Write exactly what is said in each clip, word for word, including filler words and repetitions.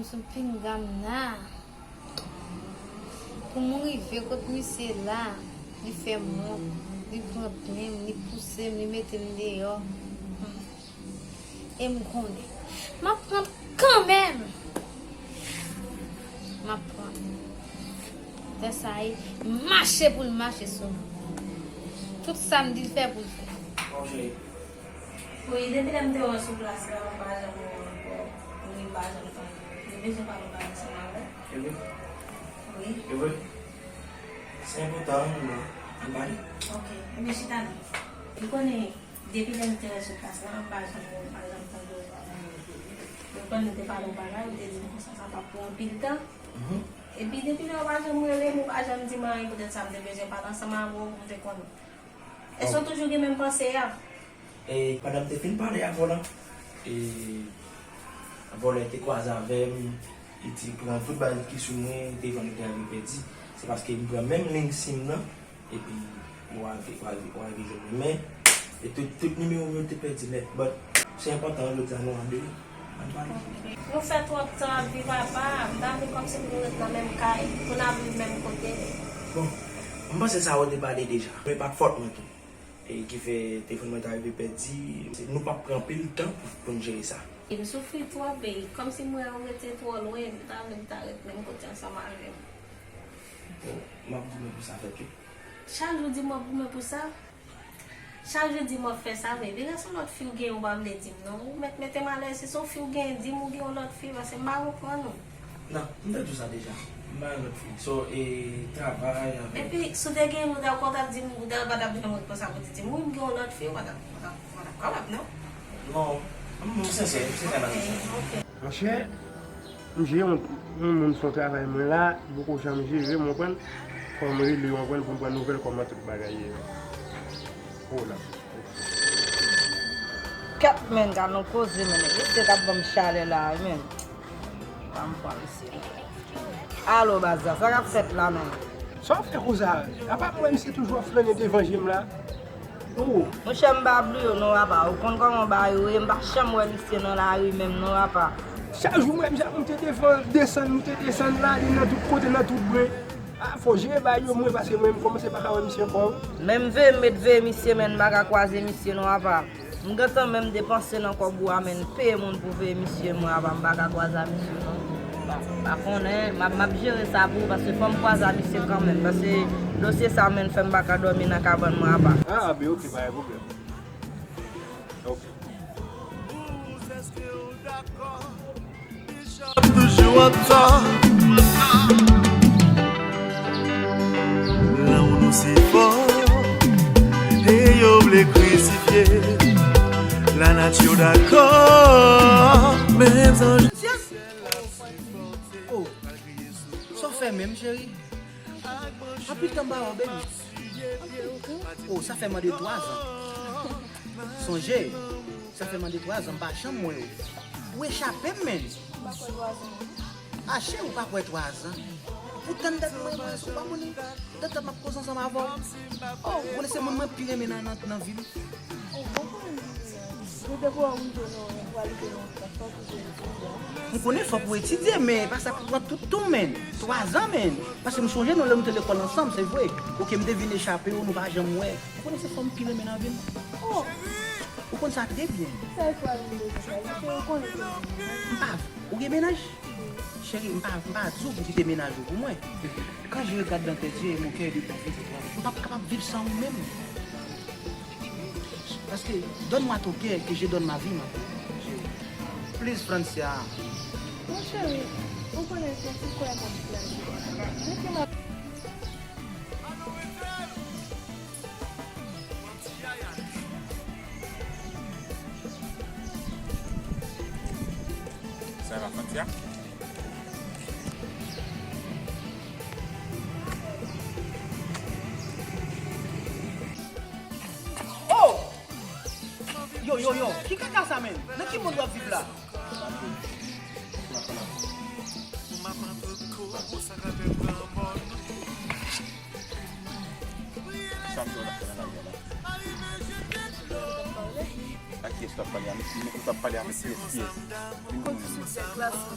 Sou pinga m nan. Pou m rive kot misye la, li fè m wont, li pran plen m, li pouse m, li mete m deyò. Hmm. E m konnen. M ap pran kanmenm. M ap pran. Lè sa ye, mache pou l mache sou mwen. Tout sa m di l fè pou l fè. Wi, depi lè m te wè w sou plas la, m pa janm wè w ankò. Ou pa janm tande. Ou bezwen pale, pale ansanm avè m? E vre? Wi. E vre? Se enpòtan, wi, men ann pale. Ok. Ebyen, chita non. Ou konnen, depi lè m te wè w sou plas la, m pa janm wè w, m pa janm tande w. Ou konnen, m te pale w bagay, ou te di m konsa sa p ap pran anpil tan. Mhm. Epi, depi lè w pa janm rele m, ou pa janm di m anyen, poutèt sa, m te bezwen pale ansanm avè w pou m te konnen. Èske w toujou gen menm panse a? E pandan m te fin pale avè w lan, e vòlè te kwaze avè m, li te pran tout bagay ki sou mwen, li te vann li te rive pèdi. Se paske m pran menm liy sim nan, epi yo rive, yo rive, yo rive jwenn mwen. Men, e tout, tout nimewo m yo te pèdi nèt. But, se enpòtan, jodi a nou a de. Ann pale. Nou fè twòp tan ap viv apa, m ta vle kòmsi pou nou ret nan menm kay, pou n ap viv menm kote. Bon, m panse sa yo te pale deja, men pa t fòt mwen tou. E ki fè telefòn mwen ta rive pèdi, se, nou p ap pran anpil tan pou, pou n jere sa. E m soufri twòp, e kòmsi m wè ou rete twò lwen, m ta vle m ta ret menm kote ansanm avè w. Bon, m ap goumen pou sa fèt wi. Chak jou di m w ap goumen pou sa? Chak jou di m w ap fè sa vre. Vire sou lòt fi w gen, ou pa vle di m non. Ou mèt mete m alèz. Si se yon fi w gen, di m ou gen yon lòt fi, paske m pa konprann ou. Non, m te di w sa deja. M pa gen lòt fi. So, e, travay avèk. Epi, si w te gen yon lòt, ou ta di m, ou ta, pa t ap bezwen mande konsa pou te di m, wi, m gen yon lòt fi, ou pa t ap, ou pa t ap, ou pa t ap kapab, non? Non, m, m sensè, m sensè nan sa. Ok, ok. Monchè, m jere yon, yon moun sou travay mwen la, li poko janm jere m, w konprann? Fò m rele, w konprann, pou m pran nouvèl kòman tout bagay ye. Oh la. Kèt, men, gad yon koze, men, nèg isi t ap ban m chalè la, men. Ban m pran misye. Alo, baz la, sa k ap fèt la, men? Sa w fè konsa? Apa m wè misye toujou ap flannen devan je m la? Oh. Monchè, m pa bliye w non, apa. Ou konn kòman bagay yo ye, m pa janm wè misye nan lari menm non, apa. Chak jou m wè misye ap monte devan, desann, monte desann, lale nan tout kote, nan tout bwen. A, fò jere bagay yo mwen, paske mwen, m kòmanse pa ka wè misye ankò wi. Menm veye m met veye misye, men m pa ka kwaze misye non, apa. M gentan menm depanse nan kòb ou a, men m peye moun pou veye misye, mwen apa m pa ka kwaze a misye non. M pa konnen, m ap, m ap jere sa pou ou, paske fò m kwaze a misye kanmenm, paske dosye sa menm fè m pa ka dòmi nan kabann mwen apa. Ah, ben ok, pa gen pwoblèm. Ok. Toujou antò. Lanmou nou si fò, e yo vle krisifye lanati dakò. Menm zanj. Oh, sa w fè menm, cheri? Anpil tan m pa wè w, baby. Oh, sa fè mande twa zan. Sonje, sa fè mande twa zan m pa janm wè w. Ou echape m, menn. M pa kwè twa zan non. Ache ou pa kwè twa zan. Pou tann dat mwen, mwen, ou pa konnen. Tann dat m ap koze ansanm avè w. Oh, ou konnen se moun mwen pi renmen nan, nan, nan vi m. Oh, bon konnen. Ou te pou rive nan, ou rive nan, fò pou etidye. M konnen fò pou etidye, men pa sa pou pran tout tan, menn. Twa zan, menn. Paske m sonje nou lè nou te lekòl ansanm, se vre. Oke, m te vin echape w, nou pa janm wè. Ou konnen se fanm m pi renmen nan vi m. Oh! Ou konn sa trè byen. Sèl fwa nou te konn sa, paske ou konnen ke m gen mennaj. M pa, ou gen mennaj? Cheri, m pa, m pa di w pou kite mennaj ou pou mwen. Quand je regarde dans tes yeux et mon cœur est de ton fils, m p ap kapab viv san ou menm. Parce que donne-moi ton cœur que je donne ma vie, ma. Please, Francia. Mon chéri, ou konnen se ti frè m ap plede. Mete m ap Sa la, Francia? Oh! Yo, yo, yo, ki kaka sa menm? Nan ki mond w ap viv la? Sa m di w la fè nan lari a la? Ak kiyès w t ap pale a? Ou t ap pale avèk kiyès, kiyès? Vin konnen. Kont sou sèt la, sou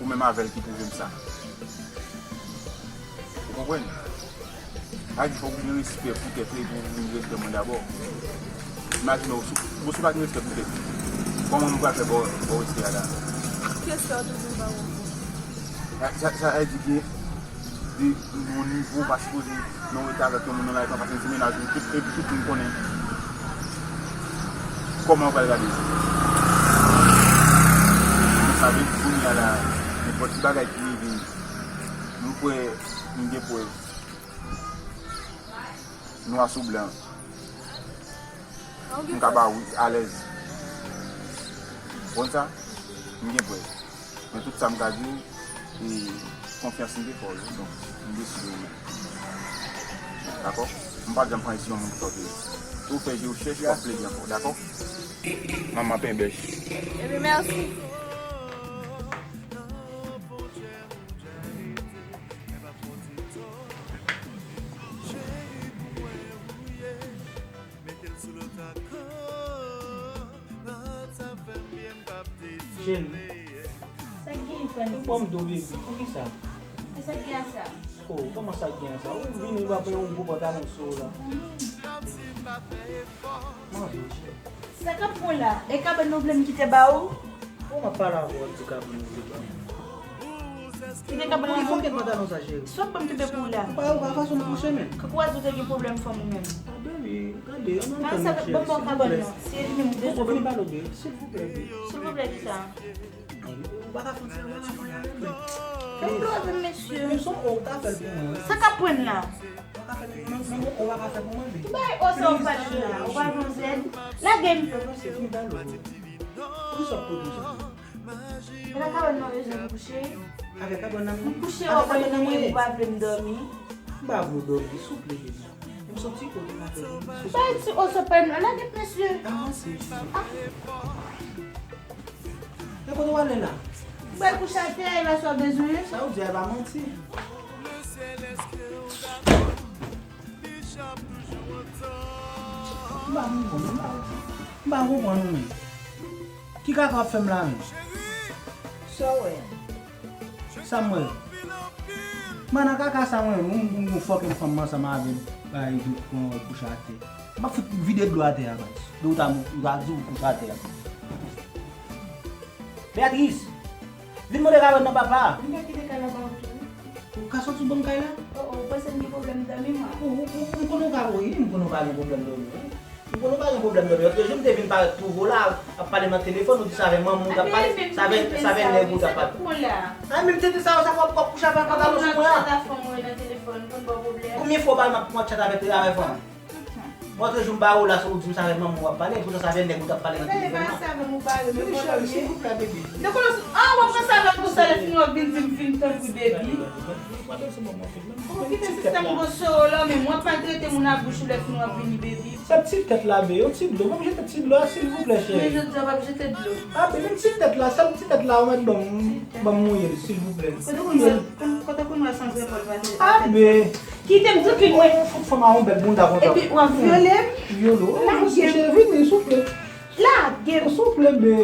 ou menm avè l ki pwouve m sa. Ou konprann? Sa vle di fòk ou gen respè pou tèt ou epi ou gen respè mwen dabò. Imajine w, si w, bon, si w pa gen respè pou tèt ou, kòman mwen pral fè ba w, ba w respè a la? Ki respè w te vle ba w ankò? Sa, sa, sa vle di gen de yon nivo w pa sipoze nan yon eta avèk yon moun nan lavi pa, paske se menaj ou, tout, epi tout moun konnen kòman w pral gade. Sa vle di kounye a la, nenpòt ti bagay ki rive, m kwè m gen prèv. Nwa sou blan. M ka ba w wi, alèz. Konn sa? M gen prèv. Men tout sa m ka di w, e, konfyans m te fè w, donk, m deside w menm. Dakò? M pa janm pran desizyon moun pou sòti. Si w fè je w chèch, w ap plede ankò, dakò? Manman penbèch. Ebyen, mèsi. Jen. Sa k gen, Fanny? Ou ban m do, baby. Poukisa? E sa k gen a sa? Oh, kòman sa k gen a sa? Ou vini, w ap yon gwo pantalon sou ou la. Mande, Jen. Sa k ap pran la? E kabann nou vle m kite ba ou? Ou m ap pale avè w, w ap di kabann nou vle ba m. Kite kabann nan. Ki fòkèt pantalon sa, cheri? Sa w ap ban m kite pou ou la? Ou pa, ou pa fason m kouche menm. Kòkòt ou te gen pwoblèm fanm ou menm? Ah, baby, gade, an nan sa, ban m ba w kabann nan. Se li menm ou bezwen. Vini pale, baby, silvouplè, baby. Silvouplè, kisa? Ou pa ka fè yon ti bagay avè m, men. Fè m dlo avè m, mesye. Men son, ou ta fè l pou mwen, wi. Sa k ap pran la? Ou pa ka fè l pou mwen, men ou pa ka fè pou mwen, men. Ki bagay o sa w pale la? Ou pa gon zèd? Lage m. Fè pase, vini pale, wi. Poukisa w pran konsa? E pa kabann nan bezwen m kouche? Avèk kabann nan, m kouche, w ap mwen, ou pa vle m dòmi. M pa vle w dòmi, souple, baby. M soti kote m ap fè, souple. Bay ti oso pèm nan, lage m, mesye. Avanse, jezi. Ah. E kote w ale la? Bay kouche atè, e la sa w bezwen. Sa w di a, e pa manti. M pa konprann, m pa, m pa konprann ou menm. Ki kaka w ap fè m la menm? Sa w wè? Sa m wè? Mwen nan kaka sa mwen, yon, yon, yon fòkèt fanm ansanm avè m, bay, pran kouche atè. M ap fout vide dlo atè a, baz. Dlo ou ta, ou ta di ou kouche atè a. Beatrice, vin mande kabann nan papa. M te kite kay la ba ou tou. Ou ka soti ban m kay la? Oh, oh, ou panse m gen pwoblèm dan memwa? Ou, ou, ou, m konnen ou ka, wi, m konnen ou pa gen pwoblèm dan memwa. M konnen ou pa gen pwoblèm dòmi. Lòt jou m te vin parèt twouve w la, ap pale nan telefòn, ou di se avè manman w t ap pale, se avè, se avè nèg ou t ap pale. A, menm tete sa yo, sa fè w ap kouche avè pantalon sou mwen an. Konbyen fwa w pa m ap, m ap tchat avèk, avè fanm? Lòt jou m pare w la, se ou di m se avè manman w ap pale, poutan se avè nèg ou t ap pale nan telefòn nan. Baby, cheri, silvouplè, baby. Depi lè, ah, w ap pran sa avè m konsa, lè fini w ap vin di m fin tankou baby. Ou kite sistèm gwoso w la, men mwen pa trete moun a bouch ou lè fini w ap vini baby. Sèl ti tèt la, be, yon ti dlo. Ban m jete ti dlo a, silvouplè, cheri. Men jodi a w ap jete dlo. A, be, men ti tèt la, sèl ti tèt la, ou mèt ban m, ban m mouye l, silvouplè. Kote kounye a, kote kounye a san zèpòl pase? A, be. Kite m trankil, mwen. Ou fout fanm a yon bèl bounda konsa. Epi w ap vyole m? Vyole w? Lage m. Cheri, vini, souple. Lage m. Souple, be.